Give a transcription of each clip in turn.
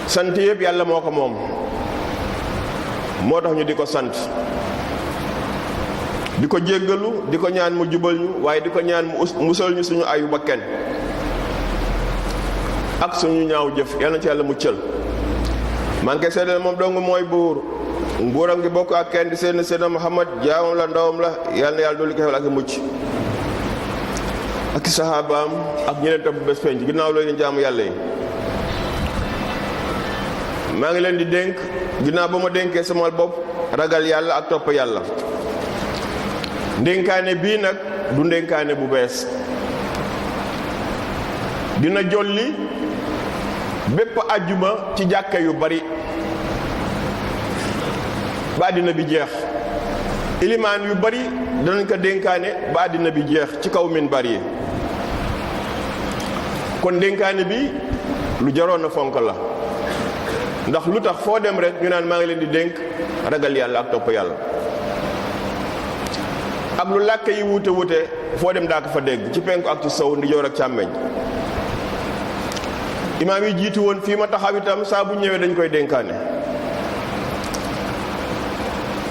sant yëpp yàlla moo ko moom moo tax ñu di ko sant di ko jéggalu di ko ñaan mu jubal ñu waaye di ko ñaan mu musal ñu suñu ayu bakken ak suñu ñaaw jëf yal na ci yàlla muccal maa ngi koy seedal moom dong mooy buur nguuram gi bokk ak kenn di seen Seydina Muhammad jaamam la ndawam la yal na yàlla dolli ko xewal ak mucc ak saxaabaam ak ñeneen topp bés penc ginnaaw loolu leen jaamu yàlla yi maa ngi leen di dénk ginnaaw ba ma dénkee sama bopp ragal yàlla ak topp yàlla ndénkaane bii nag du ndénkaane bu bees dina jolli bépp àjjuma ci jàkka yu bari ba àddina bi jeex ilimaan yu bari danañ ko dénkaane ba àddina bi jeex ci kaw minbar yi kon dénkaane bi lu jaroon na fonk la ndax lu tax foo dem rek ñu naan maa ngi leen di dénk ragal yàlla ak topp yàlla ak lu làkk yi wuute wuute foo dem daa ko fa dégg ci penku ak ci sow ndijoor ak càmmeñ imaam yi jiitu woon fii ma taxaw itam saa bu ñëwee dañ koy dénkaane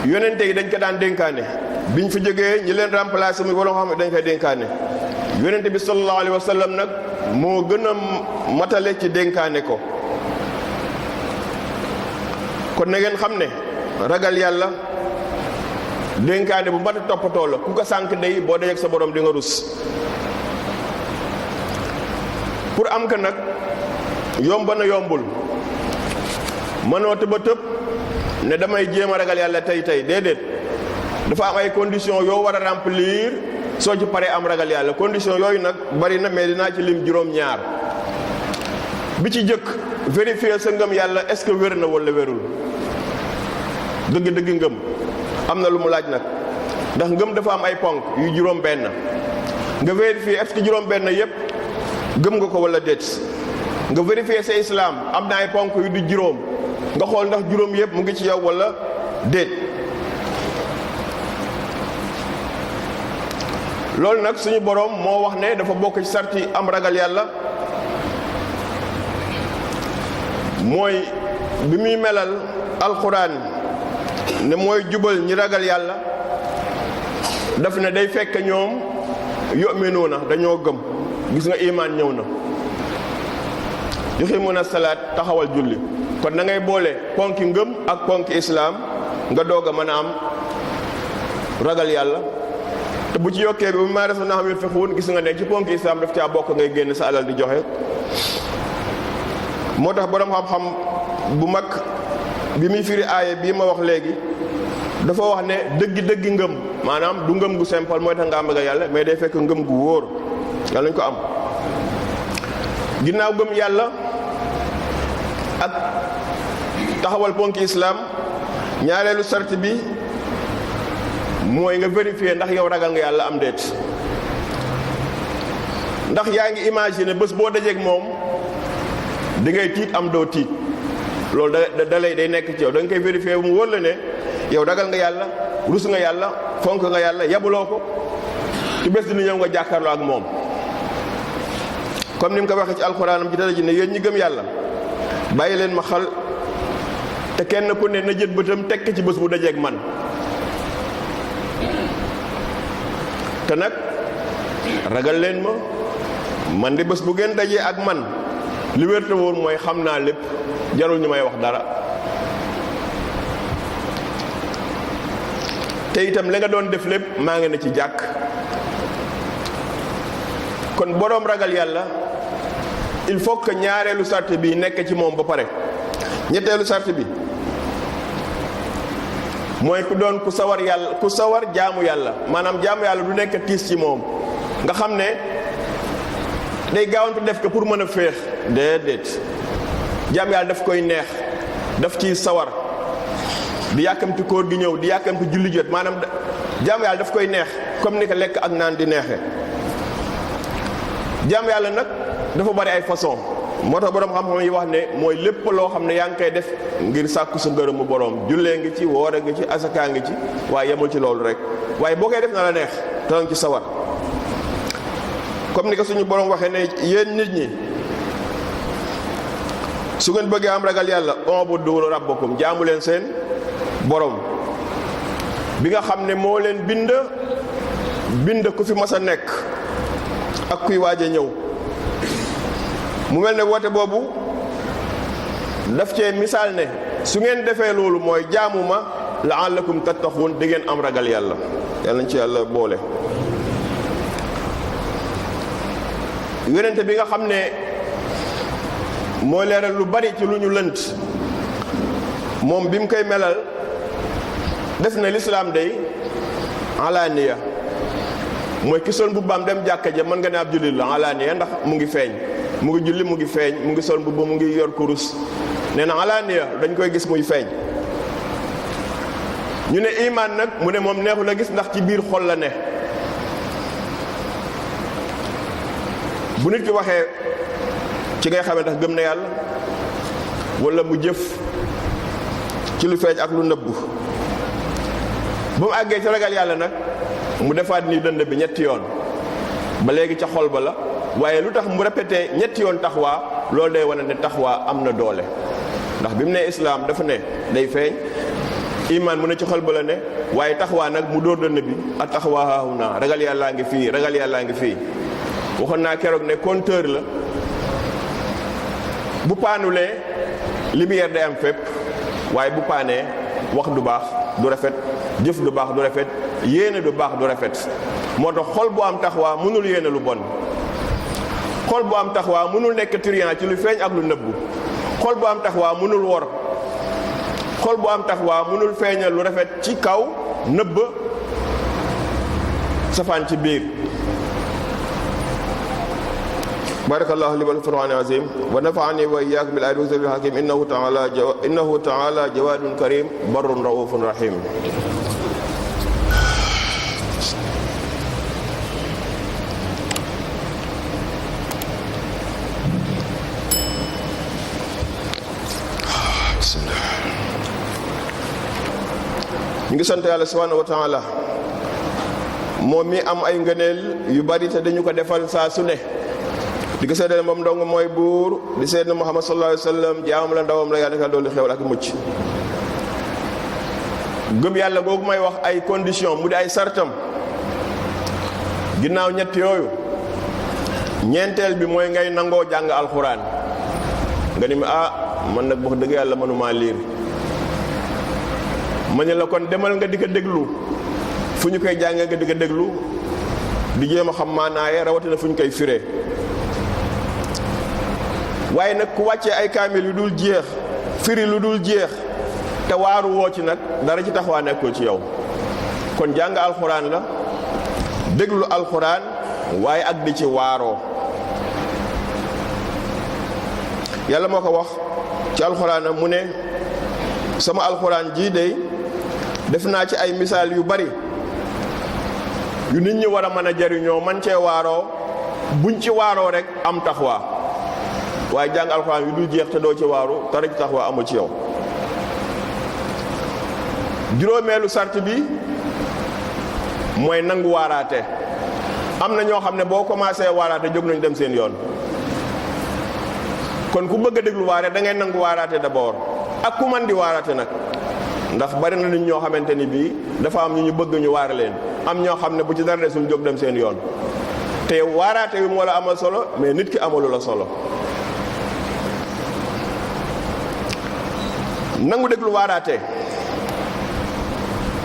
yonente yi dañ ko daan dénkaane biñ fi jógee ñi leen remplacé muy wala xam ne dañ koy dénkaane yonente bi sallallahu alayhi wa sallam nag moo gën a matale ci dénkaane ko kon na ngeen xam ne ragal yàlla dénkaane bu mat a toppatoo la ku ko sànk day boo dajeek sa borom di nga rus pour am ka nag yomb na yombul mënoo tëb a tëb ne damay jéem a ragal yàlla tey déedéet dafa am ay conditions yoo war a remplir soo ci paree am ragal yàlla conditions yooyu nag bari na mais dinaa ci lim juróom-ñaar bi ci jëkk vérifier sa ngëm yàlla est-ce que wér na wala wérul dëgg-dëgg ngëm am na lu mu laaj nag ndax ngëm dafa am ay ponk yu juróom-benn nga vérifier est-ce que juróom-benn yépp gëm nga ko wala déet nga vérifier sa islam am na ay ponk yu di juróom nga xool ndax juróom yépp mu ngi ci yow wala déet loolu nag suñu boroom moo wax ne dafa bokk ci sarti am ragal yàlla mooy bi muy melal alxuraan ne mooy jubal ñi ragal yàlla daf ne day fekk ñoom yu'minuuna dañoo gëm gis nga imaan ñëw na yuqiimuuna salaat taxawal julli kon da ngay boole ponki ngëm ak ponki islaam nga doog a mën a am ragal yàlla te bu ci yokkee bi bu maa resa naa xam yun fexuwun gis nga ne ci ponki islaam daf caa bokk ngay génn sa alal di joxe moo tax boroom xam-xam bu mag bi muy firi aaye bii ma wax léegi dafa wax ne dëggi ngëm maanaam du ngëm gu simple mooy tax nga am ragal yàlla mais day fekk ngëm gu wóor yàlla nañ ko am ginnaaw gëm yàlla ak taxawal ponki islaam ñaareelu sart bi mooy nga vérifier ndax yow ragal nga yàlla am déet ndax yaa ngi imaginer bés boo dajeeg moom di ngay tiit am doo tiit loolu da lay day nekk ci yow da nga koy vérifier bu mu wóor la ne yow ragal nga yàlla rus nga yàlla fonk nga yàlla yabuloo ko ci bés dina ñëw nga jàkkaarloo ak moom comme ni mu ko waxee ci alxuraanam ci dara ji ne yéen ñi gëm yàlla bàyyi leen ma xal te kenn ku ne na jët bëtam tekk ci bés bu dajeeg man te nag ragal leen ma man de bés bu ngeen dajee ak man li wér te wóor mooy xam naa lépp jarul ñu may wax dara te itam la nga doon def lépp maa ngi ne ci jàkk kon boroom ragal yàlla il faut que ñaareelu sart bi nekk ci moom ba pare ñetteelu sart bi mooy ku doon ku sawar yàlla ku sawar jaamu yàlla maanaam jaamu yàlla du nekk tiis ci moom nga xam ne day gaawantu def ko pour mën a féex déedéet jaamu yàlla daf koy neex daf ciy sawar di yàkkamti koor gi ñëw di yàkkamti julli jot maanaam jaamu yàlla daf koy neex comme ni ko lekk ak naan di neexee jaamu yàlla nag dafa bari ay façon moo tax boroom xam-xam yi wax ne mooy lépp loo xam ne yaa ngi koy def ngir sàkku sa ngërëmu boroom jullee ngi ci woore ngi ci asaka ngi ci waaye yemul ci loolu rek waaye boo koy def na la neex te nga ci sawar comme ni ko suñu boroom waxee ne yéen nit ñi su ngeen bëggee am ragal yàlla u'budu rabbakum jaamu leen seen borom bi nga xam ne moo leen bind ku fi mas a nekk ak kuy waaj a ñëw. mu mel ne woote boobu daf cee misaal ne su ngeen defee loolu mooy jaamu ma la'allakum tattaquun di ngeen am ragal yàlla yàlla nañ ci yàlla boole. yonente bi nga xam ne moo leeral lu bari ci lu ñu lënt moom bi mu koy melal def na lislaam day alaaniya mooy ki sol mbubbaam dem jàkka ja mën nga ne ab jullit la alaaniya ndax mu ngi feeñ mu ngi julli mu ngi feeñ mu ngi sol mbubba mu ngi yor kurus nee na alaaniya dañ koy gis muy feeñ. ñu ne imaan nag mu ne moom neexul a gis ndax ci biir xol la ne. bu nit ki waxee ci ngay xamee ndax gëm na yàlla wala mu jëf ci lu feeñ ak lu nëbbu. ba mu àggee ci ragal yàlla nag mu defaat nii dënd bi ñetti yoon ba léegi ca xol ba la waaye lu tax mu répété ñetti yoon taxawaa loolu day wane ne taxawaa am na doole ndax bi mu ne islaam dafa ne day feeñ imaan mu ne ci xol ba la ne waaye taxawaa nag mu dóor dënd bi ak taxawaa haahunaa ragal yàllaa ngi fii ragal yàllaa ngi fii. waxoon naa keroog ne compteur la bu paanulee lumière day am fépp waaye bu paanee wax du baax du rafet jëf du baax du rafet yéene du baax du rafet moo tax xol bu am taxawaa mënul yéene lu bon xol bu am taxawaa mënul nekk trian ci lu feeñ ak lu nëbbu xol bu am taxawaa mënul wor xol bu am taxawaa mënul feeñal lu rafet ci kaw nëbb safaan ci biir. barakallahu li wal qur'an azim wa nafa'ani wa iyyakum bil ayati wa zikril hakim innahu ta'ala jawadun karim barrun raufun rahim. ñu ngi sant yàlla subhanahu wa ta'ala moom mi am ay ngëneel yu bari te dañu ko defal saa su ne di ko seedeel moom ndong mooy buur di seedeel Muhammad sallallahu alayhi wa sallam jaamam la ndawam la yàlla doolu xewal ak mucc. gëm yàlla googu may wax ay condition mu di ay sartam ginnaaw ñett yooyu ñeenteel bi mooy ngay nangoo jàng alxuraan nga ni ma man nag wax dëgg yàlla mënumaa liir ma ne la kon demal nga di ko déglu fu ñu koy jàngee nga di ko déglu di jéem a xam maanaaye rawatina fu ñu koy firee. waaye nag ku wàccee ay kaamil yu dul jeex firi lu dul jeex te waaru woo ci nag dara ci taxawaa nekkul ci yow kon jàng alxuraan la déglu alxuraan waaye ak di ci waaroo. yàlla moo ko wax ci alxuraan mu ne sama alxuraan jii de def naa ci ay misaal yu bari yu nit ñi war a mën a jariñoo man cee waaroo buñ ci waaroo rek am taxawaa. waaye jàng alxuraan yu dul jeex te doo ci waaru dara ci taxawaa amul ci yow. juróomeelu sart bi mooy nangu waaraate am na ñoo xam ne boo commencé waaraate jóg nañu dem seen yoon kon ku bëgg a déglu waare da ngay nangu waaraate d'abord ak ku man di waaraate nag ndax bari na nit ñoo xamante ni bii dafa am ñu bëgg ñu waare leen am ñoo xam ne bu ci dara desul jóg dem seen yoon te waaraate wi moo la amal solo mais nit ki amalu la solo. nangu déglu waaraate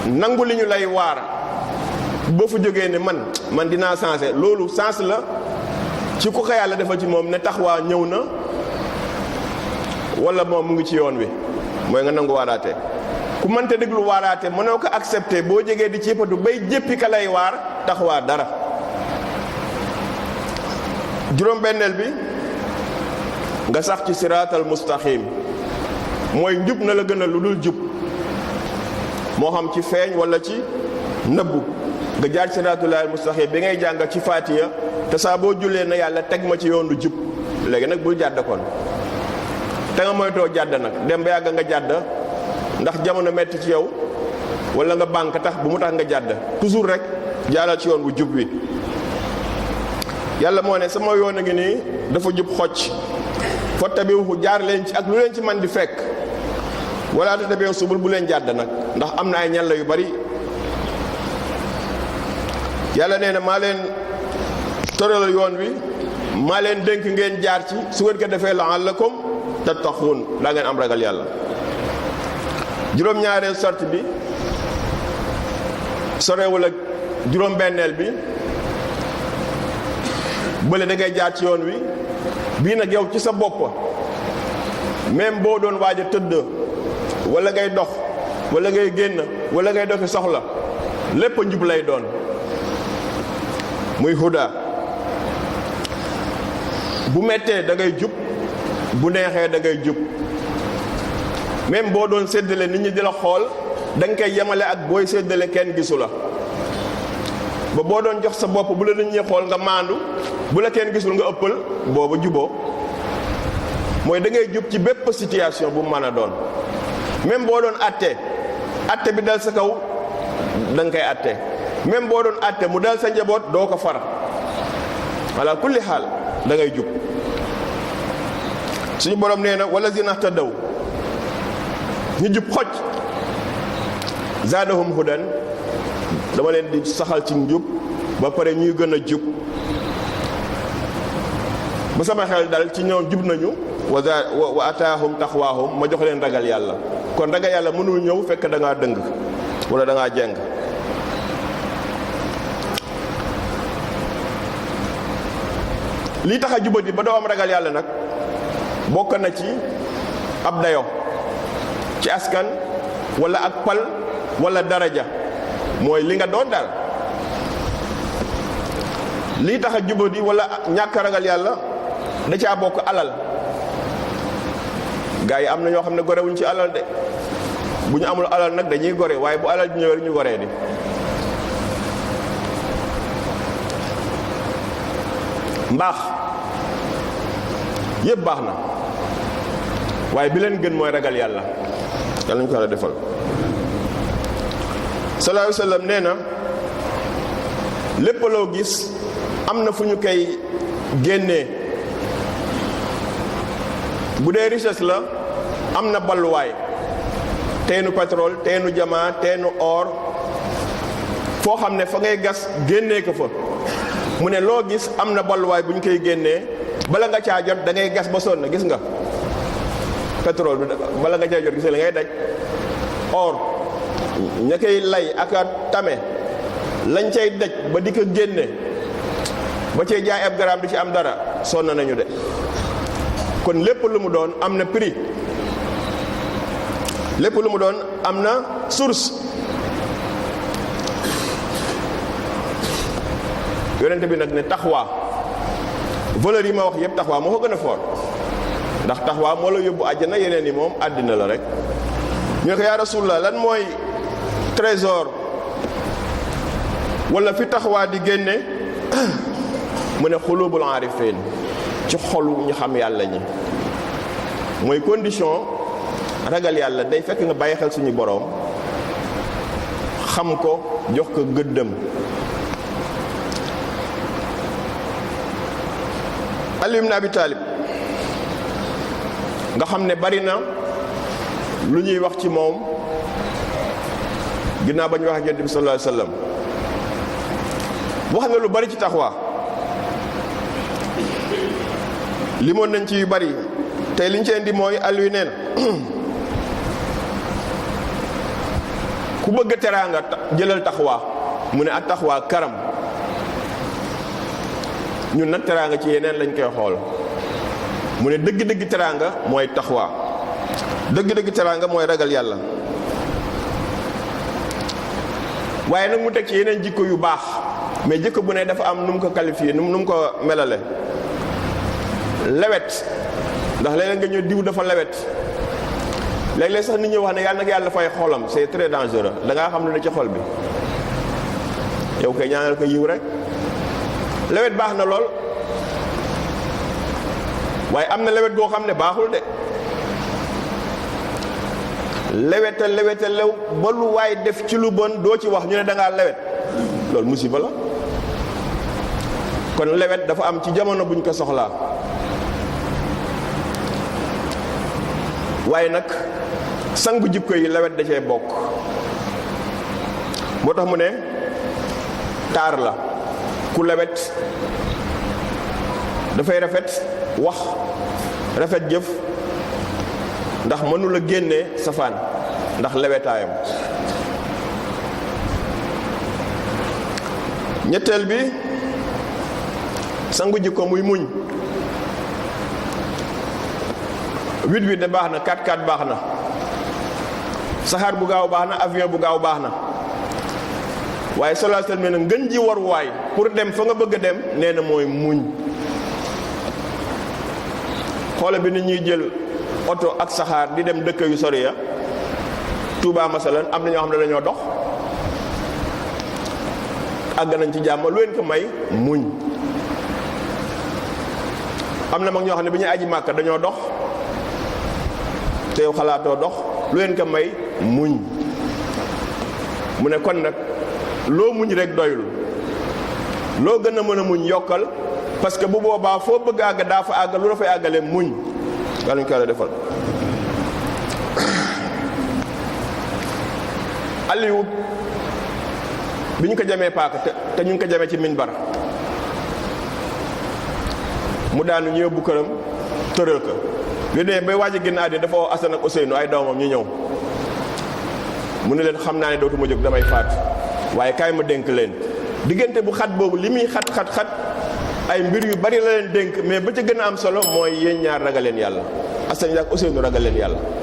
nangu li ñu lay waar boo fa jógee ne man dinaa sensé loolu sens la ci ku ko yàlla defal ci moom ne taxawaa ñëw na wala moom mu ngi ci yoon wi mooy nga nangu waaraate. ku mënta déglu waaraate mënoo ko accepté boo jógee di ciipatu bay jéppi ka lay waar taxawaa dara. juróom-benneel bi nga sax ci siraatal mustaqim mooy njub na la gën a lu dul jub moo xam ci feeñ wala ci nëbbu nga jaar ci siraatulaal mustaqim bi ngay jàng ci faatiya te saa boo jullee na yàlla teg ma ci yoonu jub léegi nag bul jàdd kon te nga moytoo jàdd nag dem ba yàgg nga jàdd ndax jamono metti ci yow wala nga banque tax bu mu tax nga jàdd toujours rek jaaral ci yoon bu jub wi. yàlla moo ne sama yoon a ngi nii dafa jub xocc fattabi'uhu jaar leen ci ak lu leen ci man di fekk wala tattabi'u subul bu leen jàdd nag ndax am na ay ñalla yu bari yàlla nee na maa leen tëralal yoon wi maa leen dénk ngeen jaar ci su ngeen ko defee la'allakum tattaqun daa ngeen am ragal yàlla. juróom-ñaareel sart bi sorewul ak juróom-benneel bi bële da ngay jaar ci yoon wi bii nag yow ci sa bopp même boo doon waaj a tëdd wala ngay dox wala ngay génn wala ngay doxi soxla lépp njub lay doon muy huda bu mettee da ngay jub bu neexee da ngay jub même boo doon séddale nit ñi di la xool da nga koy yemale ak booy séddale kenn gisu la ba boo doon jox sa bopp bu la nit ñi xool nga maandu bu la kenn gisul nga ëppal booba juboo mooy da ngay jub ci bépp situation bu mën a doon même boo doon atte bi dal sa kaw da nga koy atte même boo doon atte mu dal sa njaboot doo ko far wala kulli xaal da ngay jub suñu borom nee na wallazina ihtadaw ñu jub xoj zaadahum hudan dama leen di saxal ci njub ba pare ñuy gën a jub ba sama xel dal ci ñoom jub nañu wa ataahum taqwaahum ma jox leen ragal yàlla kon ragal yàlla mënul ñëw fekk da ngaa dëng wala da ngaa jeng lii tax a jubati ba doo am ragal yàlla nag bokk na ci ab dayo ci askan wala ak pal wala daraja mooy li nga doon daal lii tax a jubadi wala ñàkk ragal yàlla da caa bokk alal gaa yi am na ñoo xam ne gorewuñ ci alal de bu ñu amul alal nag dañuy gore waaye bu alal ji ñëwee rek ñu goree di mbaax yépp baax na waaye bi leen gën mooy ragal yàlla yàlla ñu ko war a defal sallallahu alayhi wa sallam nee na lépp loo gis am na fu ñu koy génnee bu dee richesse la am na balluwaay teenu pétrole teenu diamant teenu or foo xam ne fa ngay gas génnee ko fa mu ne loo gis am na balluwaay bu ñu koy génnee bala nga caa jot da ngay gas ba sonn gis nga pétrole bi bala nga caa jot gis nga li ngay daj or ña koy lay ak a tame lañ cay daj ba di ko génne ba cay jaay ab garaam di ci am dara sonn nañu de kon lépp lu mu doon am na prix lépp lu mu doon am na source yonente bi nag ne taxawaa valeur yi ma wax yëpp taxawaa moo ko gën a fort ndax taxawaa moo la yóbbu àjjana yeneen yi moom àddina la rek ñu ne ko yaa rasulullah lan mooy trésor wala fi taxawaa di génne mu ne xulubul aarifin ci xolu ñu xam yàlla ñi mooy condition ragal yàlla day fekk nga bàyyi xel suñu boroom xam ko jox ko gëddëm Ali ibn Abi Talib nga xam ne bari na lu ñuy wax ci moom ginnaaw ba ñu wax ak Yonent bi sallallahu alayhi wa sallam wax na lu bari ci taxawaa limoon nañ ci yu bari tey liñ ci indi mooy Aliou nee na ku bëgg teraanga jëlal taxawaa mu ne ak taxawaa karam ñun nag teraanga ci yeneen lañ koy xool mu ne dëgg-dëgg teraanga mooy taxawaa dëgg-dëgg teraanga mooy ragal yàlla waaye nag mu teg ci yeneen jikko yu baax mais jikko bu ne dafa am nu mu ko qualifié nu mu ko melale lewet ndax léeg-léeg nga ñëw diw dafa lewet léeg-léeg sax nit ñi wax ne yàlla nag yàlla fay xolam c'est très dangereux da ngaa xam lu ne ci xol bi yow kay ñaanal ko yiw rek lewet baax na lool waaye am na lewet goo xam ne baaxul de leweta leweta lew ba lu waay def ci lu bon doo ci wax ñu ne da ngaa lewet loolu musiba la kon lewet dafa am ci jamono buñ ko soxlaa waaye nag sangu jikko yi lewet da cee bokk. moo tax mu ne taar la ku lewet dafay rafet wax rafet jëf ndax mënula génne safaan ndax lewetaayam. ñetteel bi sangu jikko muy muñ. 8-8 de baax na 4-4 baax na saxaar bu gaaw baax na avion bu gaaw baax na waaye sallallahu alayhi wa sallam ngën ji waruwaay pour dem fa nga bëgg a dem nee na mooy muñ. xoole bi nit ñuy jël oto ak saxaar di dem dëkk yu sori ya Touba masalan am na ñoo xam ne dañoo dox àgg nañ ci jàmm lu leen ko may muñ. am na mag ñoo xam ne bi ñuy aji Màkka dañoo dox te yow xalaatoo dox lu leen ko may muñ. mu ne kon nag loo muñ rek doyul loo gën a mën a muñ yokkal parce que bu boobaa foo bëgg àgg daa fa àgg lu la fay àggale muñ. yàlla ñu ko yàlla defal. Aliou bi ñu ko jamee paaka te ñu ngi ko jamee ci minbar mu daanu ñu yóbbu këram tëral ko bi dee bay waaj a génn àddina dafa woo Asan ak Useynu ay doomam ñu ñëw mu ne leen xam naa ne dootuma jóg damay faatu waaye kaay ma dénk leen. diggante bu xat boobu li muy xat ay mbir yu bari la leen dénk mais ba ca gën a am solo mooy yéen ñaar ragal leen yàlla Asan ak Useynu ragal leen yàlla.